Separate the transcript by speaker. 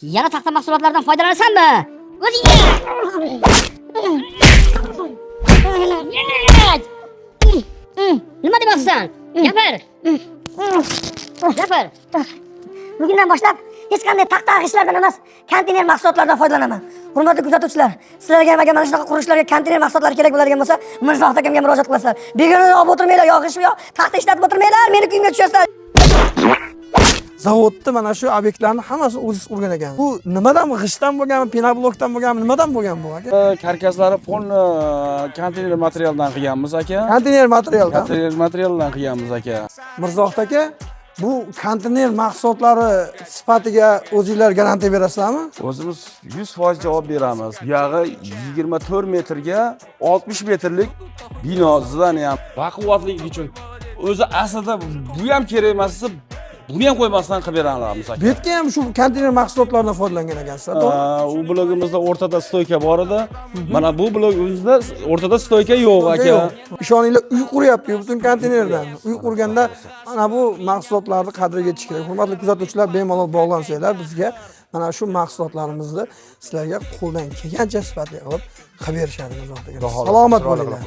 Speaker 1: Yana taxta mahsulotlaridan foydalanasanmi? O'zingga. Nima demoqchisan? Gapir. Gapir.
Speaker 2: Bugundan boshlab hech qanday taxta g'ishtlardan emas, konteyner mahsulotlaridan foydalanaman. Hurmatli kuzatuvchilar, sizlarga ham agar mana shunaqa qurilishlarga konteyner mahsulotlari kerak bo'ladigan bo'lsa, Mirzohid akamga murojaat qilasizlar. Begona olib o'tirmanglar, yo g'isht yo taxta ishlatib o'tirmanglar, meni kuyimga tushasizlar.
Speaker 3: Zavodni mana shu obyektlarni hammasini o'zingiz qurgan ekan. Bu nimadan, g'ishtdan bo'lganmi, penoblokdan bo'lganmi, nimadan bo'lgan bu, aka?
Speaker 4: Karkaslari polni konteyner materialdan qilganmiz, aka.
Speaker 3: Konteyner materialdan.
Speaker 4: Konteyner materialdan qilganmiz, aka.
Speaker 3: Mirzohid aka, bu konteyner mahsulotlari sifatiga o'zinglar garantiya berasizlarmi?
Speaker 4: O'zimiz 100% javob beramiz. Buyog'i 24 metrga 60 metrlik bino, здание ham baquvvatligi uchun o'zi aslida bu ham kerak emas, buni ham qo'ymasdan qilib beramiz, aka.
Speaker 3: Bu yerga ham shu konteyner mahsulotlaridan foydalangan ekansizlar, to'g'rimi?
Speaker 4: U blogimizda o'rtada stoyka bor edi. Mana bu blogimizda o'rtada stoyka yo'q, aka.
Speaker 3: Yo'q. Ishoninglar, uy quryapti butun konteynerdan. Uy qurganda mana bu mahsulotlarni qadriga yetish kerak. Hurmatli kuzatuvchilar, bemalol bog'lansanglar bizga, mana shu mahsulotlarimizni sizlarga qo'ldan kelgancha sifatli qilib berishadi Mirzohid aka. Salomat bo'linglar.